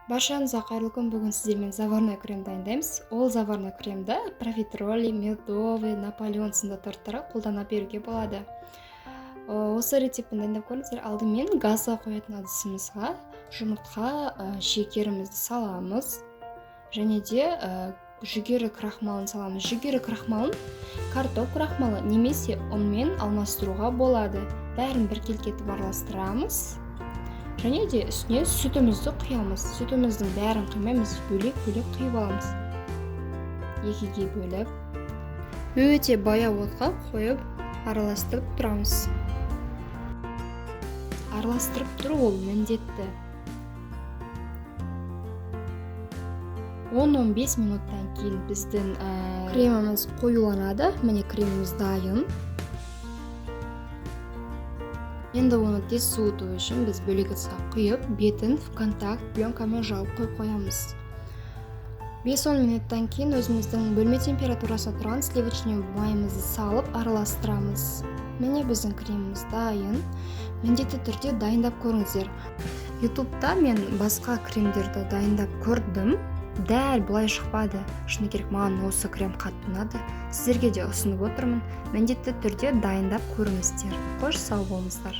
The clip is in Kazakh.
Баршаңызға қайырлы күн. Бүгін сіздермен заварной крем дайындаймыз. Ол заварной кремді профитроли, медовый, наполеон сынды торттарға қолдана беруге болады. Осы рецептін дайындап көріңіздер. Алдымен газға қоятын ыдысымызға жұмыртқа, шекерімізді саламыз және де жүгері крахмалын саламыз. Жүгері крахмалын картоп крахмалы немесе ұнмен алмастыруға болады. Бәрін біркелкі етіп араластырамыз. Және де үстіне сүтімізді құямыз. Сүтіміздің бәрін құймаймыз, бөлек-бөлек құйып аламыз. Екіге бөліп, өте баяу отқа қойып араластырып тұрамыз. Араластырып тұру ол міндетті. 10-15 минуттан кейін біздің креміміз қоюланады. Міне, креміміз дайын. Енді оны тез суыту үшін біз бөлек ыдысқа құйып, бетін в контакт пленкамен жауып қойып қоямыз. 5-10 минуттан кейін өзіміздің бөлме температурасында тұрған сливочный майымызды салып араластырамыз. Міне, біздің креміміз дайын. Міндетті түрде дайындап көріңіздер. Ютубта мен басқа кремдерді дайындап көрдім. Дәл бұлай шықпады. Шыны керек, маған осы крем қатты ұнады. Сіздерге де ұсынып отырмын. Міндетті түрде дайындап көріңіздер. Қош, сау болыңыздар.